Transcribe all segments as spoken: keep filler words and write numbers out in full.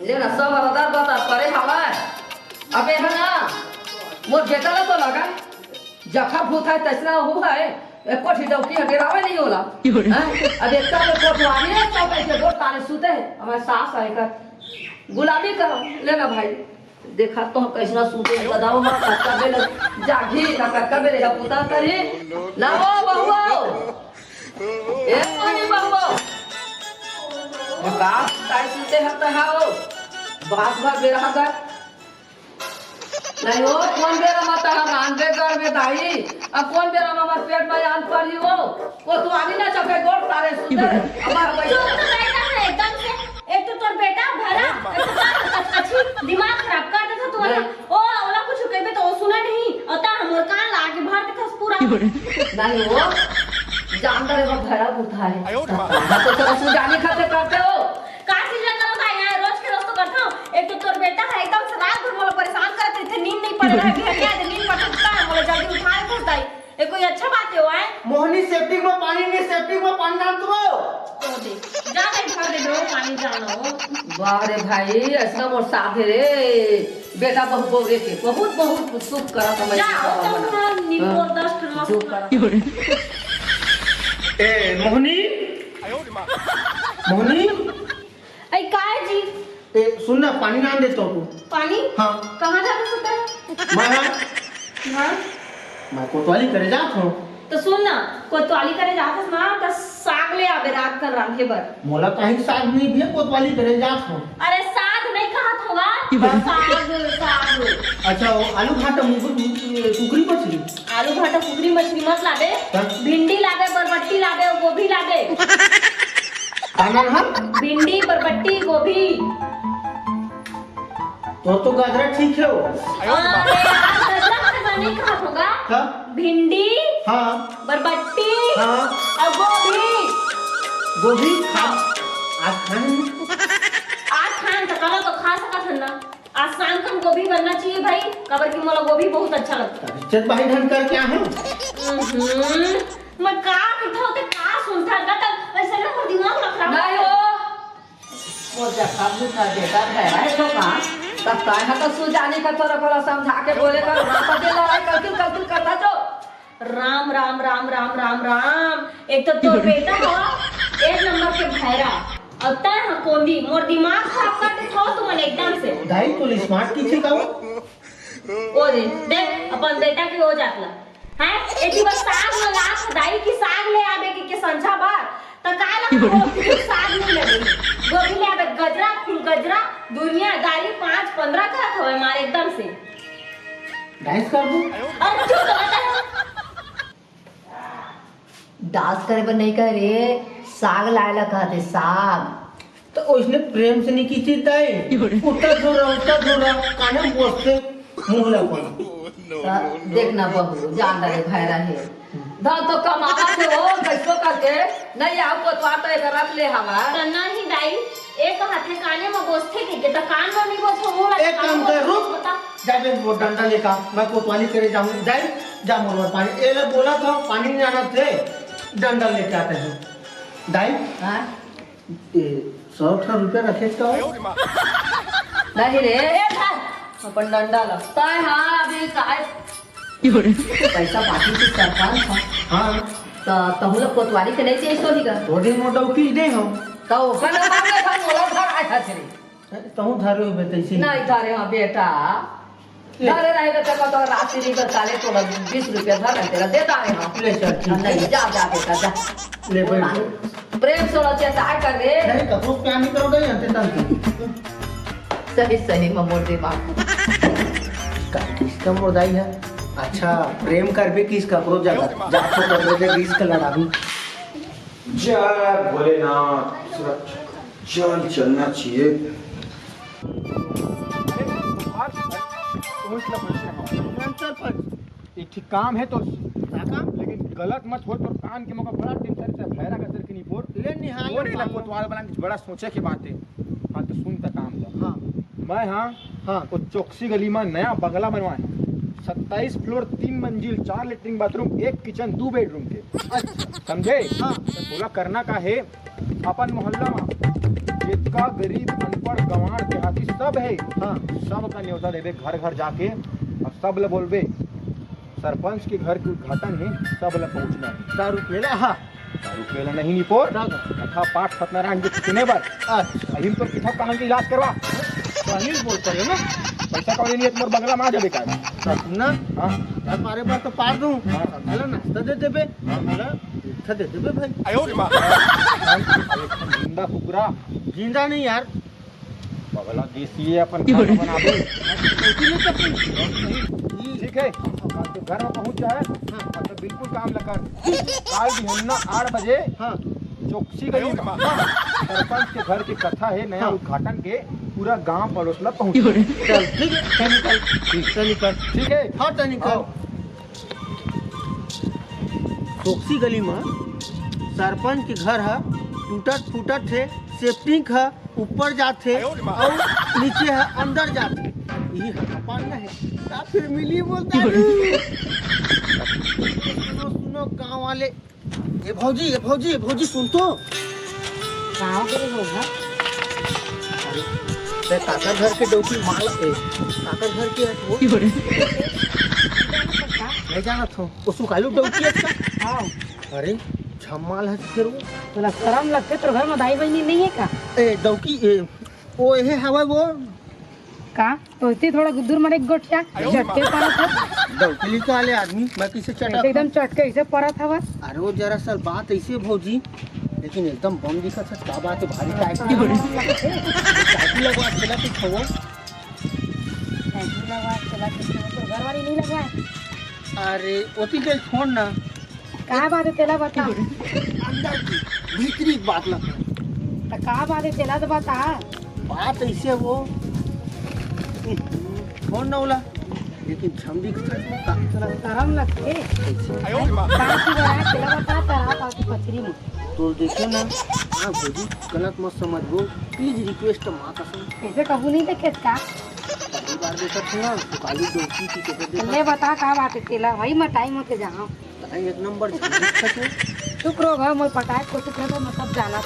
ये ना सब अवतार बता परे हवय। अबे है ना, मोर बेटा ला तो लगा, जखा भूत है तैसना हूँ है, एको ठी डौकी हटे रावे नहीं होला। हैं? अब एक तो कोटवारी है, तो कैसे दो तारे सूते हैं, हमारे सास आए कर गुलामी करो, लेना भाई। देखा तो कैसना सूते हैं, बताओ माँ, कब बेले जागी, ना कब बेले पुता करी, ना वो बहुआ। ए, कोनी बहू। बता, काय सुनते हर तहा हो? बात भर बेरा कर। नहीं हो, कौन बेरा मत तहा रांधे घर में दाई? अब कौन बेरा में हमार पेट में आन पड़ी हो? वो तो आनी ना चपे गोड़ तारे सुनते। हमार चुप तो बैठा है एकदम से। एक तो तोर बेटा भरा, एक तो तार अच्छी दिमाग खराब कर देता तुम्हारा। नहीं। ओ, ओला कुछ कहिबे तो वो सुना नहीं, और ता हमर कान ला के भर देथस पूरा। नहीं हो, जानता रे, वो भरा बुता है। आयो रे माँ। हाँ, तो सब असली जाने खाते करते हो। का चीज ला करो भाई, यहाँ रोज के रोज तो करता हूँ। एक तो तोर बेटा है एकदम से रात भर मोला परेशान करते थे, नींद नहीं पड़े रहा, बिहनिया दे नींद पड़ता है, मोला जल्दी उठा देथस दाई। ये कोई अच्छा बात है वो है? मोहनी सेप्टिक में पानी नहीं, सेप्टिक में पानी डाल दो। तो दे, जा दे, भर दे, ब्रो, पानी जाना हो। वाह रे भाई, ऐसा मोर साथ है रे। बेटा बहू बौरे के बहुत, बहुत सुख करा समझ जाओ, तो वहाँ नींबू हाँ। दस ठो मस्त जो करा। ए, मोहनी? मोहनी? ऐ, काय जी? ए, सुन ना, पानी ना दे तो को। पानी? हाँ। कहाँ जात हस तैं? मैं हाँ। हाँ? मैं कोतवाली करे जात हूँ। तो सुन ना, कोतवाली करे जात हस ना, तो साग ले आबे रात कन रांधे बर। मोला कहीं साग नहीं भैया, कोतवाली करे जात हूँ। अरे साग नहीं कहत होगा, साग, साग। अच्छा, वो आलू भाटा मुगु-, कुकरी मछली। आलू भाटा कुकरी मछली मत लाबे। हाँ। भिंडी लाबे, बरबट्टी लाबे, गोभी लाबे। का नाम है? भिंडी, बरबट्टी, गोभी। तो, तो गजरा ठीक है वो। अरे यार, गजरा, गजरा नहीं कहत होगा। हाँ? भिंडी, हाँ। बरबट्टी हाँ। और गोभी। गोभी खा। आज खान। आज खान तो कल तो खा सकत हन ना। आज शाम को गोभी बनना चाहिए भाई, काबर कि मोला गोभी बहुत अच्छा लगता है। चल भाई ढंग कर क्या है? हम्म, मैं का कथों ते का सुनथस गा, तब ऐसे ना मोर दिमाग ना खराब नहीं हो। वो जखा भूत ना बेटा भैरा है तो का, तब काय हा तो सुजानी का तोरा कोला समझा के बोले कर, ना तो दिल लड़ाई कलकिल कलकिल करता तो। राम, राम, राम, राम, राम, राम। एक तो तोर बेटा हो, एक नंबर के भैरा। और तैं ह कोंदी, मोर दिमाग खराब कर देथस तुमन एकदम से। दाई, तू स्मार्ट की थी का वो? ओ दे, देख, अपन बेटा के हो जात ला। हैं? एती बस साग मंगात दाई कि साग ले आबे के, के संझा बर। त का ला हो, कुछ साग नहीं लगे। गोभी ले आबे, गजरा, फूल गजरा, दुनियादारी पाँच पन्द्रह करत हवे मार एकदम से। डांस कर दू। अरे चुप तो बता। डांस करे बर नहीं कहे रे, साग लाए ला कहते, साग। तो उसने प्रेम से नहीं की थी दाई। उतना दूर रहो, उतना दूर रहो, काने में बोसते मुंह ला खोल। त देखना बहू, जान डाले भैरा है। धन तो कमावत हे वो, कैसो करके, नहीं आओ कोतवार तो एक रख ले हवा। त नहीं दाई, एक हाथे काने में बोसथे के, के त कान में नहीं बोसो, मुंह ला एक काम कर, रुक। बता। जा बे, वो डंडा लेकर, मैं कोतवाली करे जाऊँ। जाए, जा मोरवा पानी। ए ले बोला था, पानी नहीं आना थे, डंडा लेके आते हैं। दाई, हाँ? ए, सौ ठा रुपया रखे तो? नहीं रे, ए, धर, अपन डंडा ला। ताय हाँ, अभी काय? पैसा बाकी थी सरपंच था। हाँ। त तहु ला कोतवाली के नहीं चाहिए सोनी का? वो दिन मोटा उकील दे हो। त ओकर ना मांगे था, मोला धर आया था रे। अरे, तहु धरे हो बे, तैसे ही। नहीं धरे हाँ बेटा। ले। धरे रहे बेटा, का तो राशि नहीं बता ले, तो बीस रुपया धर रहे तेरा, दे डाले हाँ। ले चल, ठीक है। नहीं, जा, जा बेटा, जा। ले भाई। प्रेम से रचे, जा कर रे। नहीं, ककरो प्यार नहीं करो, नहीं, अंते तंग। सही, सही में मोर दिमाग। का, किसका मोर दाई है? अच्छा, प्रेम कर भी किस ककरो जगह? जा तो ककरो से रिस्क लड़ा भी। जय भोलेनाथ, चल चलना चाहिए। सरपंच, एक ठीक काम है तो का काम? लेकिन गलत मत हो, तो कान के मौका बड़ा टेंशन से भैरा का सर के नहीं फोर। ले निहाल वो नहीं ला निहाल। कोतवाल बना के बड़ा सोचे के बात है। हाँ, तो सुन त काम ला। हाँ। मैं हाँ, हाँ। वो चौकसी गली में नया बंगला बनवाए, सत्ताईस फ्लोर, तीन मंजिल, चार लेटरिन बाथरूम, एक किचन, दो बेडरूम के। अच्छा। समझे? हाँ। तो बोला करना का है, अपन मोहल्ला में ये जितका गरीब, अनपढ़, गंवार, देहाती सब हे, हाँ। सब का न्योता देबे घर घर जाके, अउ सब ल बोलबे सरपंच के घर के उद्घाटन हे, सब ल पहुंचना हे। दारू पियेला, हाँ। दारू पियेला नहीं निपोर। का गा? कथा पाठ सत्यनारायण जी के सुने बर। अच्छा। अहिम तो किथा कहां के इलाज करवा। तो अहिम बोल करे ना। पैसा कौड़ी नहीं हे, तुम्हार बंगला में आ जाबे का। सपना? हाँ। घर पारे बर तो पार दूं। हाँ। सपना ला नाश्ता दे देबे। हाँ। सपना ला मीठा दे देबे भाई। अरे, जिंदा कुकरा। जिंदा नहीं यार, बगला देसी हे, अपन घर में बना दे। ठीक है, तो घर में पहुंच जाए, हाँ, तो बिल्कुल काम लगा। काल बिहन्ना आठ बजे, हाँ। चौकसी गली में, हाँ, सरपंच के घर के कथा हे, नया हाँ। उद्घाटन के, पूरा गांव पड़ोस ला पहुंच। चल, ठीक है, चल निकल, ठीक। चल निकल। ठीक है। हाँ, चल निकल। हाँ। चौकसी गली में सरपंच के घर ह टूटत फूटत हे, सेप्टिक ह ऊपर जाथे अउ नीचे ह अंदर जाथे। इही ह पान न हे। का फिर मिली बोलता है? सुनो, सुनो, गांव वाले। ए भौजी, ए भौजी, ए भौजी, सुन तो। गांव के रे भौजा। अरे, ते काकर घर के डौकी माल, ए, काकर घर के है वो? नहीं जानत हो, वो सुकालू डौकी है इसका? हाँ। अरे, झम्माल है फिर वो। तोला शरम लगथे, तोर घर में दाई बहिनी नहीं है का? ए, डौकी, ए, ओ, एहे हवा वो। का? तो इतनी थोड़ा गुद्दुर मरे एक गोठिया, चटके परत हस। डौकी लिखा ले आदमी, मैं किसे चटक एकदम चटके इसे परत हवस। अरे, वो दरअसल बात ऐसे भौजी, लेकिन एकदम बम दिखत है, का बात है, भारी टाइट की बड़ी। टाइट लगवा चला के छवो। टाइट लगवा चला के छवो, तो घर वाली नहीं लगवा। अरे, ओती के छोड़ ना, का बात है तेला बता। अंदर की, भीतरी बात ला। त का बात है तेला तो बता। बात ऐसे वो, फोन न होला, लेकिन छमड़ी के साथ में काम चला। शरम लगथे। कैसे? बात की बड़ा तेला बता, तेरा बात की पथरी में। तो देखो ना, हाँ भौजी, गलत मत समझ वो, प्लीज रिक्वेस्ट माँ कसम। ऐसे कबू नहीं देखे का? पहली बार देखा था ना, तो काली डौकी की कैसे देखा। ले बता का बात है तेला, भाई मैं टाइम होते जहाँ। ताई एक नंबर झंझट सके। चुप रहो भाई, मैं पटाए को चुप रहो, मैं सब जाना।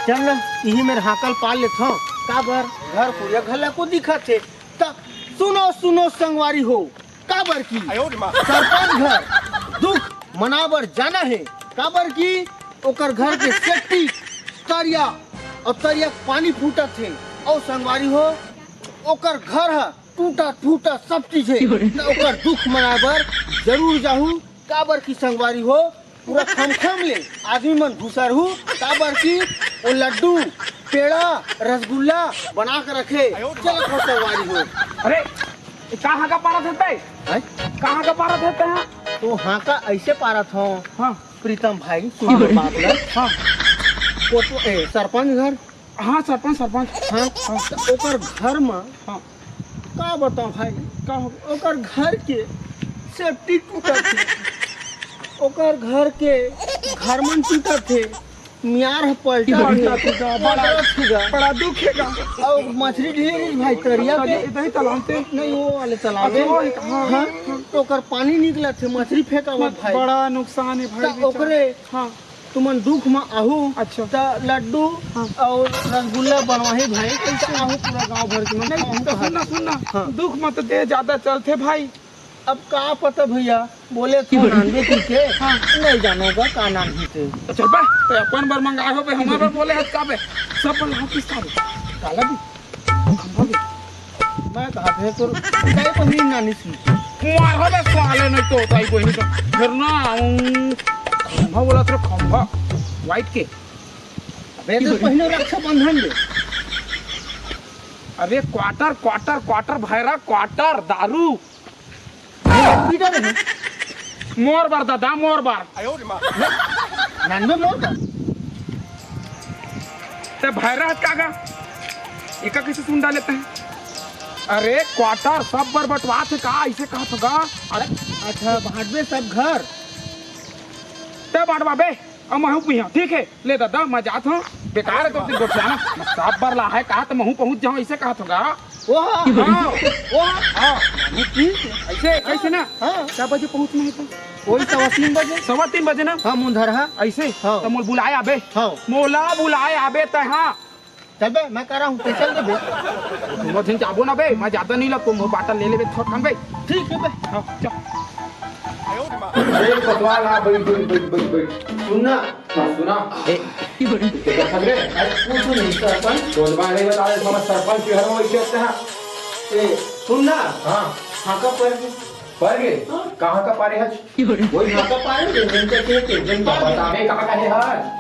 चल ना, इही मेर हाकल पाल लेथो। काबर? घर कुरिया घला को दिखत हे। त सुनो, सुनो संगवारी हो, काबर की सरपंच घर दुख मनाबर जाना हे, काबर की ओकर घर के सेप्टिक तरिया अउ तरिया के पानी फूटत हे, अउ संगवारी हो, ओकर घर ह टूटा फूटा सब चीज हे, त ओकर दुख मनाए बर जरूर जाहू, काबर की संगवारी हो, पूरा खमखम ले आदमी मन घुसरहू, काबर की वो लड्डू, पेड़ा, रसगुल्ला बना के रखे। चलो, संगवारी हो। अरे, ये कहाँ का पारत हे तै? हैं? कहाँ का पारत हे तै? हाँ? तो हाँ का ऐसे पारत हो। हाँ। प्रीतम भाई, सुनो बात ला। हाँ। कोटवा, ए, सरपंच घर। हाँ, सरपंच, सरपंच। हाँ, हाँ। त ओकर घर में हाँ। का बताओ भाई, का हो? ओकर घर के सेप्टिक टूटत हे, ओकर घर के घर मन टूटत हे, मियार ह पलटा हे, पलटा टूटा, बड़ा, पलटा टूटा। बड़ा दुख हे गा। अउ मछली ढेर हे भाई, तरिया के। इधर ही तालाब पे। नहीं, वो वाले तालाब अच्छा, में। वो एक, हाँ। हाँ, तो ओकर पानी निकलत हे, मछली फेंकावत भाई। बड़ा नुकसान हे भाई त बेचारा। ओकरे हाँ। तुमन दुख म आहू, अच्छा। त लड्डू हाँ। अउ रसगुल्ला बनवाही भाई, कैसे आहू पूरा गांव भर के मन नहीं, खाहू तो सुन ना, सुन ना। हाँ। दुख म तो देह ज्यादा चलथे भाई। अब का पता भैया, बोले तो नानबे की के, हाँ। नहीं जानो का, का नान ही थे। तो चल बे, तो अपन बर मंगाए हो बे, हमार बर बोले हस का बे? सब बर लाओ किस का बे? काला भी? खंभा भी। मैं कहा थे तो दाई बहिनी नानी सुन। कुमार हो बे साले, नहीं तो दाई बहिनी तो फिर ना आऊं। खंभा बोला तेरे खंभा, वाइट के। अबे तो पहले रक्षाबंधन दे। अरे क्वार्टर, क्वार्टर, क्वार्टर भैरा, क्वार्टर दारू। पीटा रहे। मोर बर दादा, मोर बर। नानबे मोर बर। ते भैरा हत का गा? एका कैसे सुन डाले ते? अरे क्वार्टर सब बर बंटवाथे का, ऐसे कहत हो गा? अरे अच्छा, बांटबे सब घर। ते बांटवा बे, अब महू पिया, ठीक है? ले दादा, मैं जात हूँ, बेकार है तो फिर गोठियाना। मैं सब बर ला है कहा तो महू पहुँच जाऊँ, ऐसे कहत हो गा? वो हाँ। हाँ। वो हाँ। हाँ। ठीक है। ऐसे, ऐसे ना। हाँ। क्या बजे पहुँचना है तो? वही सवा तीन बजे। सवा तीन बजे ना? हाँ, मुंधर, हाँ। ऐसे? हाँ। तो मोला बुलाए आबे। हाँ। मोला बुलाए आबे तैं, हाँ। चल बे, मैं कह रहा हूँ, तैं चल दे बे। तुम दिन जाबो ना बे, मैं ज्यादा नहीं लगता, मोर बाटल ले लेबे थोड़ा कन बे। ठीक है बे। हाँ, चल। ए, कोतवाल, हाँ, बैठ, बैठ, बैठ, बैठ, बैठ। सुन ना। हाँ, सुना। ए। के कर सकबे? अरे, कुछ नहीं, सरपंच। कोतवाल, ये बता दे, हमारा सरपंच के घर में वैसे आते हैं। ए, सुन ना। हाँ। हाँ, कब पर के? पर के? हाँ। कहाँ का पारे हच? वही हाँ का पारे, जो दिन के खेत के, दिन पार के। बतावे कहाँ का है हच?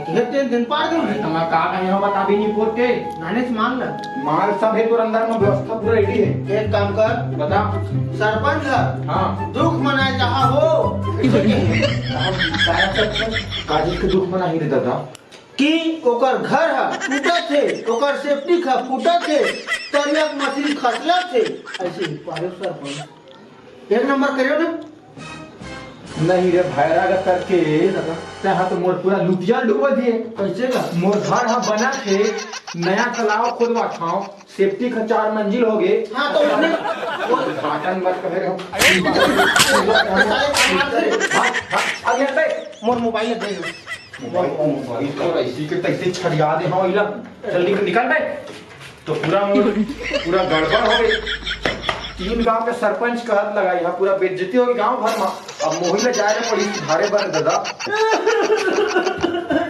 खेत के दिन पार के। अरे, तुम्हारा का का यहाँ बतावे नहीं पोते? नाने से मांग ला। माल सब है तोर अंदर में, व्यवस्था पूरा ready है। एक काम कर। बता। सरपंच घर। हाँ। दुख मनाए जहाँ हो। काहे सरपंच? काजी के दुख मना ही रे दादा। कि ओकर घर ह टूटत हे, ओकर सेप्टिक ह फूटत हे, तरिया के मछली खसलत हे। ऐसे ही पारे सरपंच। एक नंबर करियो ना। नहीं रे भैरा का करके, तैं हा तो मोर पूरा लुटिया डुबा दिए। कैसे का? मोर घर हा बना थे, नया तालाब खोदवा था, सेप्टिक हा चार मंजिल हो गए। हाँ, तो उसने उद्घाटन मत करे हो। साले काम आते। हाँ, हाँ, अब यहाँ पे मोर मोबाइल दे दो। मोबाइल, मोबाइल तो ऐसी के तैसे छड़िया दे, हाँ, इला। जल्दी निकल बे। तो पूरा, पूरा गड़बड़ हो गई। तीन गांव के सरपंच कहत लगाई, हाँ, पूरा बेइज्जती हो गई गांव भर में। अब मोही ले जाए ला पड़ी सुधारे बर दादा।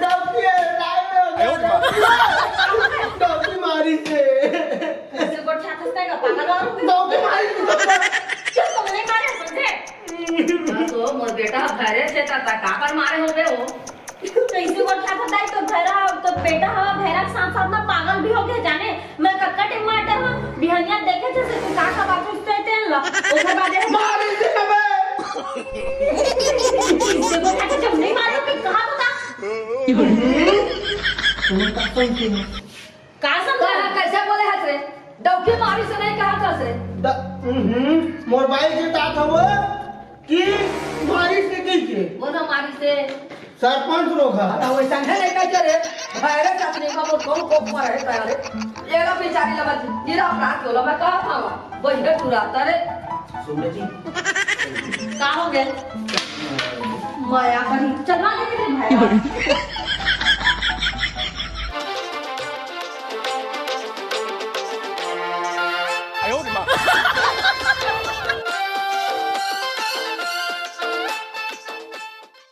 डॉक्टर, लाइन में हो गया। डॉक्टर मारी से। ऐसे गोठियाथस तैं का पागल हो गया? डॉक्टर मारी से। क्यों तुमने मारे समझे? हाँ तो मोर बेटा भैरे से ता, ता काकर मारे होबे हो? कैसे गोठियाथस दाई, तो भैरा, तो बेटा हवा भैरा के साथ साथ ना पागल भी हो गया जाने। मैं कतका टेम मार डर हूँ, बिहनिया देखे थे से तू का का बात उससे टेन ला। ओकर बाद ये मारे से बे। कैसे गोठियाथस जब नहीं मारे तो कहा बता? तुम्हें कसम से का समझा? का, कैसे बोले हस रे? डौकी मारी से नहीं कहा था रे। द-, हम्म, मोर बाई के तात हवो कि मारी से कही के। वो ना मारी से। सरपंच लोग ह। अब वो संगे नहीं कहते रे। भाई रे, साथ नहीं का वो कौन कोप पर है तैयार है। ये लो बेचारी लगा, ये लो अपराध बोला, मैं कहा था वहाँ। वही रे, तू रहता रे। सुन जी। का हो गए? माया कहीं चलवा दे रे भाई।